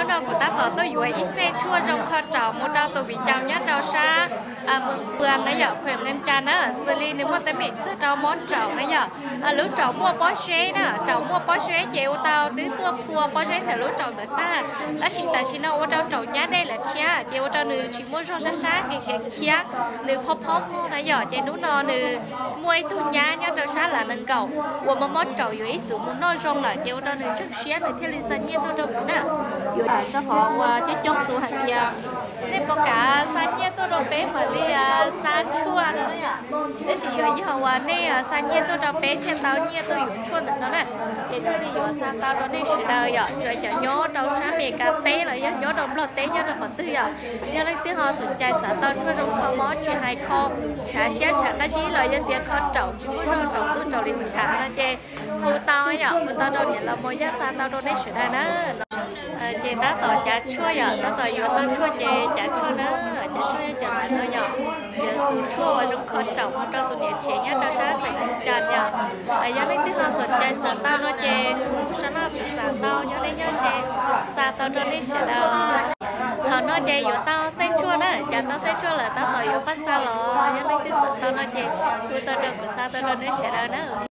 Hnub no kuv tab tom tuaj yuav ib xeej tshuaj zoo kho raum mus rau tus viv ncaus nyob rau sab Moos Pua na yom, khuem Nees Cas na, xws li nws muaj teeb meem txog rau mob raum na yom. Lub raum muaj pob zeb na, raum muaj pob zeb ces ua tau twb tuaj phua pob zeb ntawm lub raum ntawd tag, tab sis tam sim no ua rau raum ncab dej lawm thiab ces ua rau nws tsis muaj zog sab sab nkees nkees thiab, nws phob phob vog na yom. Ces hnub no nws muaj ib tug nyab nyob rau sab Las Nees Nkaum uas mob mob raum yuav ib xus mus noj zoo lawm ces ua rau nws tseem siab nws thiaj li xa nyiaj tuaj rau kuv na. Yuav rau qhov uas coob coob tus hais tias nej puas kam xa nyiaj tuaj rau peb mam li xa tshuaj no na yom. Tab sis yuav yog uas nej xa nyiaj tuaj rau peb thiaj tau nyiaj tuaj yuav tshuaj ntawm no na. Ces thiaj li yuav xa tau rau nej sawv daws yom, tsuas cov nyob rau sab Mes Kas teb los yog nyob rau Nplog teb nyob rau qhov twg yom. Yog leej twg ho xom cai xav tau tshuaj zoo kho mob tsis hais kho ntshav siab ntshav qab zib los yog tias kho raum tsis muaj zog raum tuaj raum li ntshav no ces hu tau yom, hu tau rau niam laus Mos Yaj xa tau rau nej sawv daws na. Ces tab tom cav tshuaj yom, tab tom yuav tau tshuaj ces cav tshuaj na, cav tshuaj yog cov ntawm no yom, yuav xus tshuaj uas zoo kho raum mus rau tus niam tsev nyob rau sab khuem Nees Cas yom. Yog leej twg ho xom cai xav tau no ces hu sab no kuv xav tau nyob deb nyob ze, xa tau rau nej sawv daws. Thaum no ces yuav tau xeej tshuaj na, cav tau xeej tshuaj lawm tab tom yuav pab xa los, yog leej twg xav tau no ces hu tau rau kuv xa tau rau nej sawv daws na.